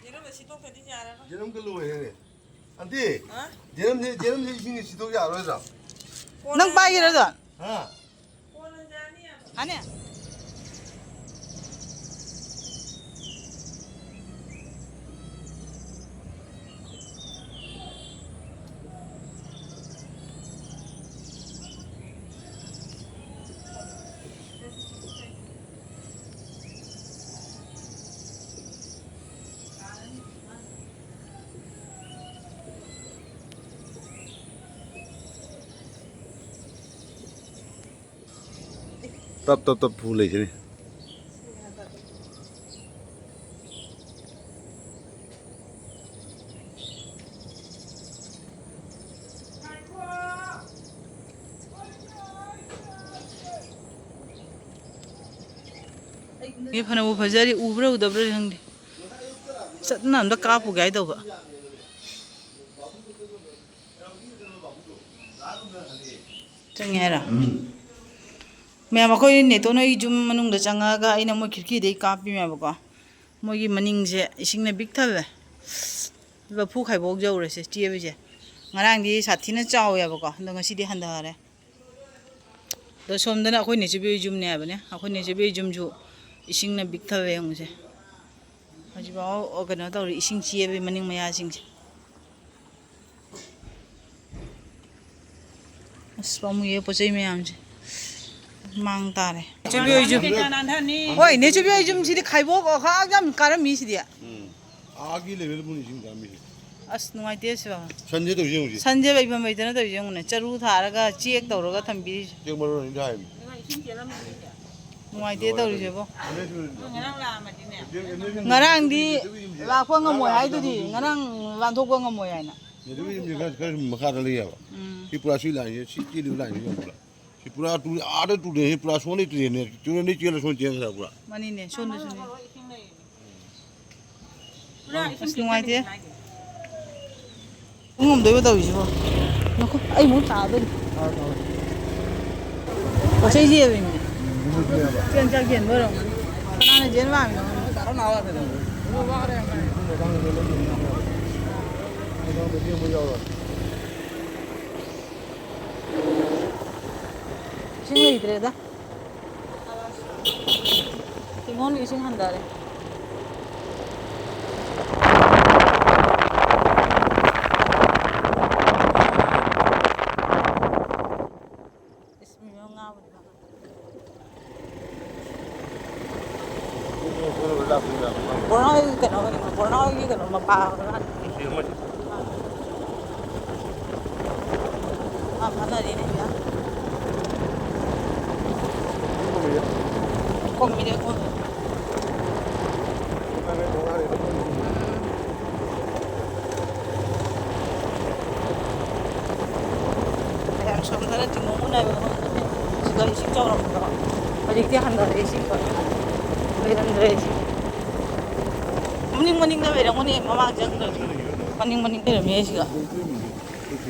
ꯌꯦꯔꯨꯝꯗ ꯁꯤꯠꯇꯣꯛꯇ꯭ꯔꯗꯤ ꯌꯥꯔꯔꯣꯏ꯫ ꯌꯦꯔꯨꯝꯒ ꯂꯣꯏꯔꯦꯅꯦ꯫ ꯑꯟꯇꯤ, ꯍꯥ? ꯌꯦꯔꯨꯝꯁꯦ, ꯌꯦꯔꯨꯝꯁꯦ ꯏꯁꯤꯡꯗ ꯁꯤꯠꯇꯣꯛ ꯌꯥꯔꯣꯏꯗ꯭ꯔꯣ? ꯀꯣꯟꯅ ꯅꯪ ꯄꯥꯏꯒꯦꯔꯥ ꯑꯗꯣ? ꯍꯥ? ꯀꯣꯟꯅ ꯌꯥꯅꯤ ꯌꯥꯕ꯫ ꯍꯥꯅꯦ? ꯇꯞ ꯇꯞ ꯇꯞ ꯐꯨ ꯂꯩꯁꯤꯅꯤ꯫ ꯑꯦ, ꯐꯅꯕꯨ ꯐꯖꯔꯤ, ꯎꯕ꯭ꯔꯥ ꯎꯗꯕ꯭ꯔꯥ ꯈꯪꯗꯦ꯫ ꯆꯠꯅ ꯑꯝꯇ ꯀꯥꯞꯄꯨꯒꯦ ꯍꯥꯏ ꯇꯧꯕ꯫ ꯆꯪꯉꯦ ꯍꯥꯏꯔꯣ? ꯎꯝ꯫ ꯃꯌꯥꯝ, ꯑꯩꯈꯣꯏ ꯅꯦꯇꯣꯟ ꯍꯣꯏ ꯌꯨꯝ ꯃꯅꯨꯡꯗ ꯆꯪꯉꯛꯑꯒ ꯑꯩꯅ ꯃꯣꯏ ꯈꯤꯔꯀꯤꯗꯩ ꯀꯥꯞꯄꯤꯃꯦꯕꯀꯣ꯫ ꯃꯣꯏꯒꯤ ꯃꯅꯤꯡꯁꯦ ꯏꯁꯤꯡꯅ ꯄꯤꯛ ꯊꯜꯂꯦ꯫ ꯂꯐꯨ ꯈꯥꯏꯕꯣꯛ ꯌꯧꯔꯦꯁꯦ, ꯆꯦꯕꯁꯦ꯫ ꯉꯔꯥꯡꯗꯤ ꯁꯥꯊꯤꯅ ꯆꯥꯎꯋꯦꯕꯀꯣ, ꯑꯗꯣ ꯉꯁꯤꯗꯤ ꯍꯟꯊꯔꯦ꯫ ꯑꯗꯣ ꯁꯣꯝꯗꯅ ꯑꯩꯈꯣꯏ ꯅꯦꯆꯧꯕꯤ ꯍꯣꯏ ꯌꯨꯝꯅꯦ ꯍꯥꯏꯕꯅꯦ꯫ ꯑꯩꯈꯣꯏ ꯅꯦꯆꯧꯕꯤ ꯍꯣꯏ ꯌꯨꯝꯁꯨ ꯏꯁꯤꯡꯅ ꯄꯤꯛ ꯊꯜꯂꯦ ꯌꯦꯡꯉꯨꯁꯦ꯫ ꯍꯧꯖꯤꯛꯐꯥꯎ ꯀꯩꯅꯣ ꯇꯧꯔꯤ, ꯏꯁꯤꯡ ꯆꯦꯕꯒꯤ ꯃꯅꯤꯡ ꯃꯌꯥꯁꯤꯡꯁꯦ꯫ ꯑꯁ, ꯄꯥꯝꯃꯨꯏꯌꯦ, ꯄꯣꯠ ꯆꯩ ꯃꯌꯥꯝꯁꯦ꯫ ꯃꯥꯡ ꯇꯥꯔꯦ꯫ ꯅꯦꯆꯧꯕꯤ ꯍꯣꯏ ꯌꯨꯝ꯫ ꯍꯣꯏ, ꯅꯦꯆꯧꯕꯤ ꯍꯣꯏ ꯌꯨꯝꯁꯤꯗꯤ ꯈꯥꯏꯕꯣꯛ ꯈꯥꯛ ꯌꯥꯝ ꯀꯥꯔꯝꯃꯤ ꯁꯤꯗꯤ꯫ ꯎꯝ꯫ ꯑꯥꯒꯤ ꯂꯦꯚꯦꯜ ꯄꯨꯅꯤ ꯏꯁꯤꯡ ꯆꯥꯝꯃꯤꯁꯦ꯫ ꯑꯁ, ꯅꯨꯡꯉꯥꯏꯇꯦ ꯁꯤꯕ꯫ ꯁꯟꯁꯦ ꯇꯧꯁꯦ ꯌꯦꯡꯉꯨꯁꯦ꯫ ꯁꯟꯁꯦ ꯂꯩꯐꯝ ꯂꯩꯇꯅ ꯇꯧꯔꯤꯁꯦ ꯌꯦꯡꯉꯨꯅꯦ꯫ ꯆꯔꯨ ꯊꯥꯔꯒ ꯆꯦꯛ ꯇꯧꯔꯒ ꯊꯝꯕꯤꯔꯤꯁꯦ꯫ ꯆꯦꯛ ꯃꯔꯨ ꯑꯅꯤꯗ ꯍꯥꯏꯕꯅꯤ꯫ ꯅꯨꯡꯉꯥꯏꯇꯦ ꯇꯧꯔꯤꯁꯦꯕꯣ꯫ ꯉꯔꯥꯡꯗꯤ ꯂꯥꯛꯄ ꯉꯝꯃꯣꯏ ꯍꯥꯏꯗꯨꯗꯤ, ꯉꯔꯥꯡ ꯂꯥꯟꯊꯣꯛꯄ ꯉꯝꯃꯣꯏ ꯍꯥꯏꯅ꯫ ꯅꯦꯆꯧꯕꯤ ꯌꯨꯝꯁꯦ ꯈꯔ, ꯈꯔ ꯃꯈꯥꯗ ꯂꯩꯌꯦꯕ꯫ ꯎꯝ꯫ ꯁꯤ ꯄꯨꯔꯥ ꯁꯤ ꯂꯥꯏꯟꯁꯦ, ꯁꯤ ꯆꯦꯜꯂꯤꯕ ꯂꯥꯏꯟꯁꯦ ꯌꯦꯡꯉꯨ ꯄꯨꯔꯥ꯫ ꯁꯤ ꯄꯨꯔꯥ ꯇꯨꯔꯦ, ꯑꯥꯗ ꯇꯨꯔꯦ, ꯁꯤ ꯄꯨꯔꯥ ꯁꯣꯟꯗꯩ ꯇꯨꯔꯦꯅꯦ꯫ ꯇꯨꯔꯦꯟꯗꯩ ꯆꯦꯜꯂ ꯁꯣꯟ ꯆꯦꯟꯈ꯭ꯔꯦ ꯄꯨꯔꯥ꯫ ꯃꯥꯅꯤꯅꯦ, ꯁꯣꯝꯗꯁꯨꯅꯦ꯫ ꯑꯁ, ꯅꯨꯡꯉꯥꯏꯇꯦ꯫ ꯄꯨꯡ ꯉꯝꯗꯣꯏꯕ ꯇꯧꯔꯤꯁꯤꯕꯣ꯫ ꯉꯥꯏꯈꯣ, ꯑꯩ ꯑꯃꯨꯛ ꯇꯥꯗꯣꯔꯤ꯫ ꯄꯣꯠ ꯆꯩ ꯆꯦꯜꯂꯤꯅꯦ꯫ ꯆꯦꯟ ꯆꯥꯛ ꯆꯦꯟꯕ ꯑꯣꯏꯔꯝꯒꯅꯤ꯫ ꯀꯅꯥꯅ ꯆꯦꯟꯕ ꯃꯥꯟꯒꯦ? ꯏꯁꯤꯡ ꯂꯩꯇ꯭ꯔꯦꯗ꯫ ꯀꯤꯍꯣꯝ ꯏꯁꯤꯡ ꯍꯟꯊꯔꯦ꯫ ꯏꯁ, ꯃꯤ ꯃꯌꯥꯝ ꯉꯥꯕꯨꯗꯤ ꯉꯥ꯫ ꯕꯣꯔꯥ ꯍꯣꯏ ꯀꯩꯅꯣ, ꯕꯣꯔꯥ ꯍꯣꯏꯒꯤ ꯀꯩꯅꯣ ꯃꯄꯥ꯫ ꯉꯥ ꯐꯥꯅꯔꯤꯅꯦ ꯁꯤꯗ꯫ ꯀꯣꯝꯃꯤꯅꯦ, ꯀꯣꯝꯃꯤ꯫ ꯃꯌꯥꯝ ꯁꯣꯝꯗꯅ ꯆꯤꯡꯉꯨ ꯎꯅꯕ ꯁꯤꯗ ꯏꯁꯤꯡ ꯆꯥꯎꯔꯝꯕꯗꯣ ꯍꯧꯖꯤꯛꯇꯤ ꯍꯟꯊꯔꯛꯑꯦ, ꯏꯁꯤꯡꯗꯣ ꯂꯩꯔꯝꯗ꯭ꯔꯦ꯫ ꯏꯁꯤꯡ ꯃꯅꯤꯡ ꯃꯅꯤꯡꯗ ꯂꯩꯔꯝꯒꯅꯤ, ꯃꯃꯥꯡ ꯆꯪꯗ꯭ꯔꯁꯨ ꯃꯅꯤꯡ ꯃꯅꯤꯡ ꯂꯩꯔꯝꯃꯦ ꯁꯤꯒ꯫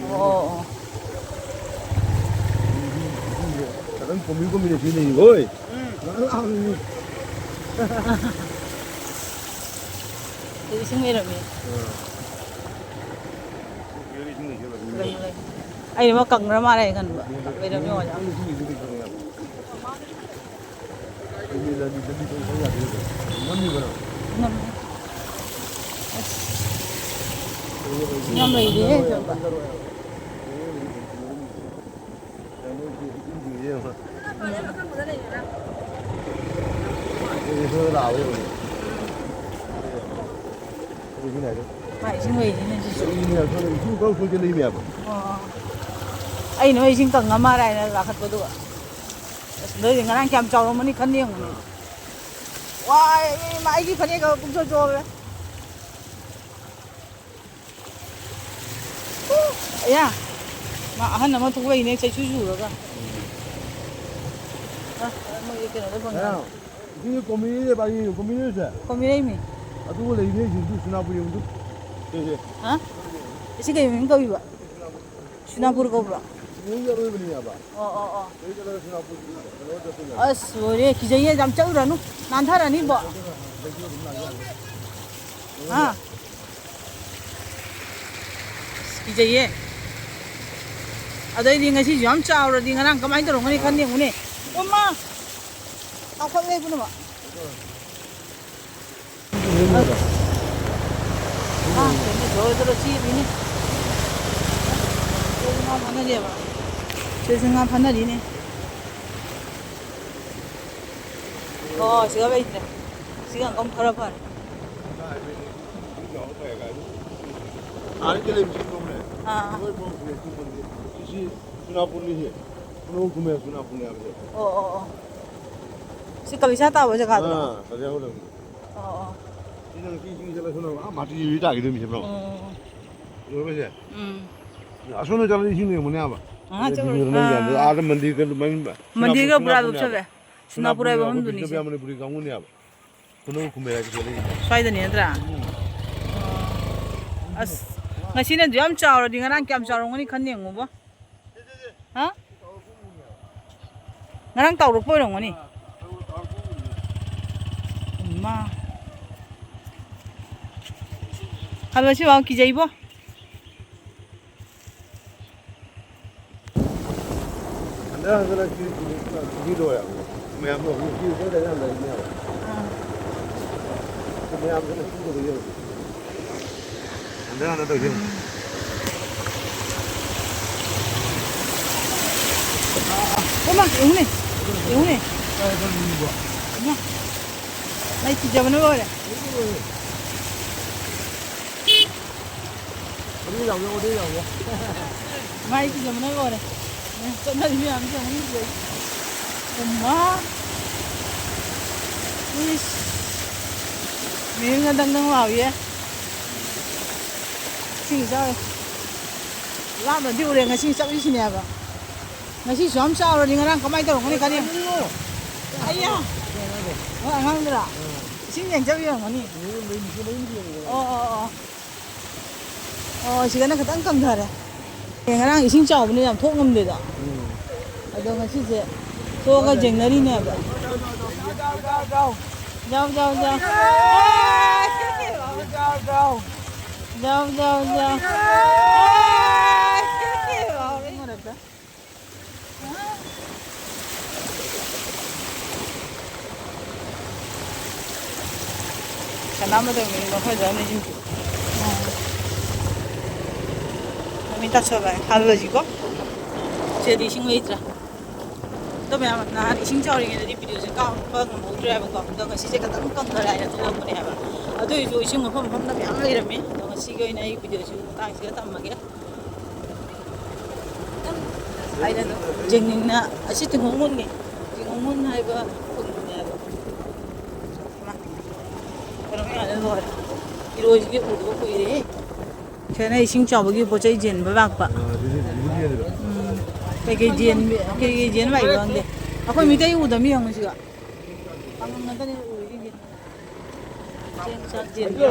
ꯑꯣ, ꯑꯣ꯫ ꯈꯤꯇꯪ ꯀꯣꯝꯕꯤ ꯀꯣꯝꯕꯤꯅ ꯁꯤ ꯂꯩ꯫ ꯍꯣꯏ꯫ ꯎꯝ꯫ ꯉꯥꯏꯍꯥꯛ ꯂꯥꯛꯑꯝꯃꯤ꯫ ꯁꯤꯗ ꯏꯁꯤꯡ ꯂꯩꯔꯝꯃꯦ꯫ ꯑꯥ꯫ ꯂꯩ, ꯂꯩ꯫ ꯑꯩꯅ ꯑꯃ ꯀꯪꯈ꯭ꯔ ꯃꯥꯜꯂꯦ ꯈꯟꯕ꯫ ꯂꯩꯔꯝꯃꯦ ꯑꯣꯖꯥ꯫ ꯅꯝꯃꯤꯕ ꯅꯪ? ꯅꯝꯃꯦ꯫ ꯑꯁ꯫ ꯌꯥꯝ ꯂꯩꯔꯤꯍꯦ, ꯆꯠꯄ꯫ ꯃꯥ ꯏꯁꯤꯡ ꯂꯩꯔꯤꯅꯦ ꯁꯤꯁꯨ꯫ ꯑꯣ꯫ ꯑꯩꯅ ꯏꯁꯤꯡ ꯀꯪꯉ ꯃꯥꯜꯂꯦ ꯍꯥꯏꯅ ꯂꯥꯈꯠꯄꯗꯨꯒ꯫ ꯑꯁ, ꯅꯣꯏꯗꯤ ꯉꯔꯥꯡ ꯀꯌꯥꯝ ꯆꯥꯎꯔꯝꯃꯅꯤ ꯈꯟ ꯌꯦꯡꯉꯨꯅꯦ꯫ ꯋꯥꯏ, ꯏꯃꯥ, ꯑꯩꯒꯤ ꯐꯅꯦꯛꯀ ꯄꯨꯡꯆꯣꯠ ꯆꯣꯠꯂꯦ꯫ ꯑꯌꯥ, ꯃꯥ ꯑꯍꯟ ꯑꯃ ꯊꯣꯛꯂꯛꯏꯅꯦ, ꯆꯩꯁꯨ ꯆꯨꯔꯒ꯫ ꯑ, ꯃꯣꯏꯒꯤ ꯀꯩꯅꯣꯗ ꯐꯪꯉꯦ꯫ ꯑꯌꯥ, ꯏꯁꯤꯡꯁꯦ ꯀꯣꯝꯕꯤꯔꯤꯁꯦ, ꯄꯥꯏꯔꯤ, ꯀꯣꯝꯕꯤꯔꯤꯁꯦ? ꯀꯣꯝꯕꯤꯔꯛꯏꯃꯤ꯫ ꯑꯗꯨꯒ ꯂꯩꯔꯤꯅꯦ, ꯏꯁꯤꯡꯁꯨ ꯁꯅꯥꯄꯨꯔꯤ ꯑꯃꯁꯨ꯫ ꯁꯦ, ꯁꯦ꯫ ꯍꯥ? ꯏꯁꯤꯡ ꯀꯩ ꯃꯃꯤꯡ ꯀꯧꯏꯕ? ꯁꯅꯥꯄꯨꯔ ꯀꯧꯕ꯭ꯔꯣ? ꯁꯤꯗꯒꯤ ꯑꯔꯣꯏꯕꯅꯤ ꯍꯥꯏꯕ꯫ ꯑꯣ, ꯑꯣ, ꯑꯣ꯫ ꯁꯤꯗꯒꯤ ꯆꯠꯂꯒ ꯁꯅꯥꯄꯨꯔ ꯀꯩꯅꯣ ꯆꯠꯇꯣꯏꯅꯦ ꯍꯥꯏꯕ꯫ ꯑꯁ, ꯂꯣꯏꯔꯦ, ꯀꯤꯖꯩꯌꯦ, ꯌꯥꯝ ꯆꯠꯂꯨꯔꯅꯨ, ꯅꯥꯟꯊꯔꯅꯤꯕꯣ꯫ ꯍꯥ? ꯑꯁ, ꯀꯤꯖꯩꯌꯦ꯫ ꯑꯗꯩꯗꯤ ꯉꯁꯤꯁꯨ ꯌꯥꯝ ꯆꯥꯎꯔꯗꯤ ꯉꯔꯥꯡ ꯀꯃꯥꯏꯅ ꯇꯧꯔꯝꯒꯅꯤ ꯈꯟ ꯌꯦꯡꯉꯨꯅꯦ꯫ ꯑꯣ ꯃꯥ! ꯇꯥꯎꯈꯠꯂꯦ ꯄꯨꯝꯅꯃꯛ꯫ ꯑꯁ꯫ ꯃꯥ ꯀꯩꯅꯣ ꯖꯣꯔꯣ ꯖꯣꯔꯣ ꯆꯦꯜꯂꯤꯅꯦ꯫ ꯆꯦꯁꯨ ꯉꯥ ꯐꯥꯅꯔꯤꯑꯕ꯫ ꯆꯦꯁꯨ ꯉꯥ ꯐꯥꯅꯔꯤꯅꯦ꯫ ꯑꯣ, ꯁꯤꯒ ꯂꯩꯇ꯭ꯔꯦ꯫ ꯁꯤꯒ ꯑꯃꯨꯛ ꯈꯔ ꯐꯔꯦ꯫ ꯑꯥꯗ ꯂꯩꯕꯁꯤ ꯄ꯭ꯔꯣꯕ꯭ꯂꯦꯝ꯫ ꯑꯥ꯫ ꯃꯣꯏ ꯄ꯭ꯔꯣꯕ꯭ꯂꯦꯝ꯫ ꯁꯤꯁꯤ ꯁꯨꯅꯥꯄꯨꯔꯅꯤ ꯁꯤ꯫ ꯈꯨꯅꯧ ꯈꯨꯃꯦꯟ ꯁꯨꯅꯥꯄꯨꯔꯅꯤ ꯍꯥꯏꯕꯁꯦ꯫ ꯑꯣ, ꯑꯣ, ꯑꯣ꯫ ꯁꯤ ꯀꯂꯤꯁꯥ ꯇꯥꯕ ꯖꯒꯥꯗꯨꯔꯣ? ꯑꯥ, ꯀꯂꯤꯁꯥ ꯍꯧꯔꯕꯅꯤ꯫ ꯑꯣ, ꯑꯣ꯫ ꯁꯤ ꯅꯪ ꯁꯤ ꯏꯁꯤꯡ ꯆꯠꯂ ꯁꯣꯝꯗ ꯑꯥ ꯃꯥꯇꯤ ꯇꯥꯈꯤꯗꯣꯏꯅꯤ ꯁꯤꯕ꯭ꯔꯣ? ꯎꯝ, ꯎꯝ, ꯎꯝ꯫ ꯎꯔꯕ ꯁꯦ? ꯎꯝ꯫ ꯑꯁꯣꯝꯗ ꯆꯠꯂꯗꯤ ꯏꯁꯤꯡ ꯂꯩꯔꯝꯒꯅꯤ ꯍꯥꯏꯕ꯫ ꯑꯥ, ꯑꯗꯨ ꯆꯠꯂꯨꯔꯦ꯫ ꯚꯤꯗꯤꯑꯣ ꯅꯝ ꯑꯥ, ꯌꯥꯗꯦ꯫ ꯑꯥ꯫ ꯑꯥꯗ ꯃꯟꯗꯤꯔꯒ ꯃꯟ-, ꯃꯟꯗꯤꯔꯒ ꯁꯣꯅꯥꯄꯨꯔ ꯄꯨꯔꯥ ꯁꯣꯅꯥꯄꯨꯔꯅꯦ ꯂꯨꯞꯁꯜꯂꯦ꯫ ꯍꯥꯏꯕ꯫ ꯁꯣꯅꯥꯄꯨꯔ ꯁꯣꯅꯥꯄꯨꯔ ꯍꯥꯏꯕ ꯍꯥꯏꯕ ꯃꯐꯝꯗꯨꯅꯤ ꯁꯤ꯫ ꯃꯅꯤꯄꯨꯔꯤ ꯀꯥꯡꯕꯨꯅꯦ ꯍꯥꯏꯕ꯫ ꯁꯣꯅꯥꯄꯨꯔ ꯈꯨꯝꯕꯩ ꯍꯥꯏꯕ ꯁꯤꯗ ꯂꯩꯔꯤꯁꯦ꯫ ꯁ꯭ꯋꯥꯏꯗꯅꯤ ꯅꯠꯇ꯭ꯔꯥ? ꯎꯝ꯫ ꯑꯣ꯫ ꯑꯁ, ꯉꯁꯤꯅ ꯑꯗꯨ ꯌꯥꯝ ꯆꯥꯎꯔꯗꯤ ꯉꯔꯥꯡ ꯀꯌꯥꯝ ꯆꯥꯎꯔꯝꯒꯅꯤ ꯈꯟ ꯌꯦꯡꯉꯨꯕ꯫ ꯍꯥ? ꯉꯔꯥꯡ ꯇꯥꯎꯔꯛꯄ ꯑꯣꯏꯔꯝꯒꯅꯤ꯫ ꯏꯃꯥ꯫ ꯍꯜꯂꯣ, ꯁꯤ ꯋꯥ ꯀꯤꯖꯩꯕꯣ꯫ ꯍꯟꯗꯛ ꯍꯟꯗꯛ ꯁꯤ ꯁꯤ ꯂꯣꯏꯔꯕꯅꯦ꯫ ꯃꯌꯥꯝꯗꯣ ꯍꯧꯖꯤꯛ ꯁꯤ ꯂꯣꯏ ꯂꯩꯅꯔꯝꯕꯅꯦꯕ꯫ ꯑꯥ꯫ ꯃꯌꯥꯝꯗꯨꯅ ꯁꯤ ꯂꯣꯏ ꯌꯦꯡꯉꯨ꯫ ꯍꯟꯗꯛ ꯍꯟꯗꯛ ꯇꯧꯁꯤ ꯌꯦꯡꯉꯨ꯫ ꯎꯝ꯫ ꯀꯃꯥꯟ ꯌꯦꯡꯉꯨꯅꯦ꯫ ꯌꯦꯡꯉꯨꯅꯦ꯫ ꯀꯥꯏ ꯀꯥꯏ ꯌꯦꯡꯉꯨꯕ? ꯏꯃꯥ꯫ ꯃꯩ ꯊꯤꯖꯕꯅ ꯂꯣꯏꯔꯦ꯫ ꯂꯣꯏꯔꯦ꯫ ꯑꯗꯨ ꯌꯥꯎꯋꯦ, ꯑꯗꯨ ꯌꯥꯎꯋꯦ꯫ ꯃꯥꯏ ꯀꯤꯖꯕꯅ ꯂꯣꯏꯔꯦ꯫ ꯆꯠꯅꯔꯤ ꯃꯌꯥꯝꯁꯦ ꯑꯃꯨꯛ ꯌꯦꯡ꯫ ꯎꯃꯥ꯫ ꯏꯁ꯫ ꯃꯤꯍꯨꯟꯒ ꯗꯪ ꯗꯪ ꯂꯥꯎꯏꯌꯦ꯫ ꯏꯁꯤꯡ ꯏꯆꯥꯎ꯫ ꯂꯥꯞꯅꯗꯤ ꯎꯔꯦ, ꯉꯁꯤ ꯆꯠꯂꯤꯁꯤꯅꯦꯕ꯫ ꯉꯁꯤꯁꯨ ꯌꯥꯝ ꯆꯥꯎꯔꯗꯤ ꯉꯔꯥꯡ ꯀꯃꯥꯏꯅ ꯇꯧꯔꯝꯒꯅꯤ ꯈꯜꯂꯤ꯫ ꯑꯩꯌꯥ꯫ ꯍꯣꯏ, ꯑꯉꯥꯡꯗꯨꯔꯥ? ꯏꯁꯤꯡ ꯌꯦꯡ ꯆꯠꯂꯤ ꯑꯣꯏꯔꯝꯒꯅꯤ꯫ ꯑꯣ, ꯑꯣ, ꯑꯣ꯫ ꯑꯣ, ꯁꯤꯗꯅ ꯈꯤꯇꯪ ꯀꯪꯊꯔꯦ꯫ ꯑꯦ, ꯉꯔꯥꯡ ꯏꯁꯤꯡ ꯆꯥꯎꯕꯅꯤꯅ ꯌꯥꯝ ꯊꯣꯛ ꯉꯝꯗꯦꯗꯣ꯫ ꯎꯝ꯫ ꯑꯗꯣ ꯉꯁꯤꯁꯦ ꯊꯣꯛꯑꯒ ꯌꯦꯡꯅꯔꯤꯅꯦꯕ꯫ ꯖꯥꯎ, ꯖꯥꯎ, ꯖꯥꯎ꯫ ꯖꯥꯎ, ꯖꯥꯎ, ꯖꯥꯎ꯫ ꯁꯅꯥꯃꯇꯣꯝꯕꯤ ꯃꯈꯣꯏꯗ ꯑꯃ ꯂꯩꯁꯤꯟ-, ꯃꯃꯤ ꯇꯥꯁꯜꯂꯛꯑꯦ꯫ ꯍꯜꯂꯁꯤꯀꯣ꯫ ꯁꯤꯗꯗꯤ ꯏꯁꯤꯡ ꯂꯩꯇ꯭ꯔꯦ꯫ ꯑꯗꯣ ꯃꯌꯥꯝ, ꯅꯍꯥꯟ ꯏꯁꯤꯡ ꯆꯥꯎꯔꯤꯉꯩꯗꯗꯤ ꯚꯤꯗꯤꯑꯣꯁꯦ ꯀꯥꯞꯄ ꯉꯝꯍꯧꯗ꯭ꯔꯦ ꯍꯥꯏꯕꯀꯣ꯫ ꯑꯗꯣ ꯉꯁꯤꯁꯦ ꯈꯤꯇꯪ ꯀꯪꯊꯔꯦ ꯍꯥꯏꯅ ꯊꯣꯛꯂꯛꯄꯅꯦ ꯍꯥꯏꯕ꯫ ꯑꯗꯨ ꯑꯣꯏꯔꯁꯨ ꯏꯁꯤꯡ ꯃꯐꯝ ꯃꯐꯝꯗ ꯃꯌꯥꯝ ꯂꯩꯔꯝꯃꯤ꯫ ꯑꯗꯣ ꯉꯁꯤꯒꯤ ꯑꯣꯏꯅ ꯑꯩ ꯚꯤꯗꯤꯑꯣꯁꯤ ꯃꯇꯥꯡꯁꯤꯗ ꯊꯝꯃꯒꯦ꯫ ꯑꯩꯅ ꯑꯗꯨꯝ ꯌꯦꯡꯅꯤꯡꯅ, ꯑꯁꯤ ꯇꯤꯡꯈꯣꯡ ꯃꯨꯟꯅꯤ, ꯇꯤꯡꯈꯣꯡ ꯃꯨꯟ ꯍꯥꯏꯕ ꯈꯨꯟꯗꯨꯅꯦ ꯍꯥꯏꯕ꯫ ꯏꯔꯣꯏꯁꯤꯗꯤ ꯎꯗꯕ ꯀꯨꯏꯔꯦꯍꯦ꯫ ꯁꯤꯗꯅ ꯏꯁꯤꯡ ꯆꯥꯎꯕꯒꯤ ꯄꯣꯠ ꯆꯩ ꯆꯦꯟꯕ ꯂꯥꯛꯄ꯫ ꯎꯝ꯫ ꯀꯩꯀꯩ ꯆꯦꯟ-, ꯀꯩꯀꯩ ꯆꯦꯟꯕ ꯂꯥꯛꯏꯅꯣ ꯈꯪꯗꯦ꯫ ꯑꯩꯈꯣꯏ ꯃꯤꯇꯩ ꯎꯗꯕ ꯃꯤ ꯌꯦꯡꯉꯨ ꯁꯤꯒ꯫ ꯄꯥꯡꯒꯜ ꯉꯥꯛꯇꯅꯦ ꯎꯔꯤꯁꯤꯡꯁꯦ꯫ ꯆꯦꯡ ꯆꯥꯛ ꯆꯦꯟꯕ꯫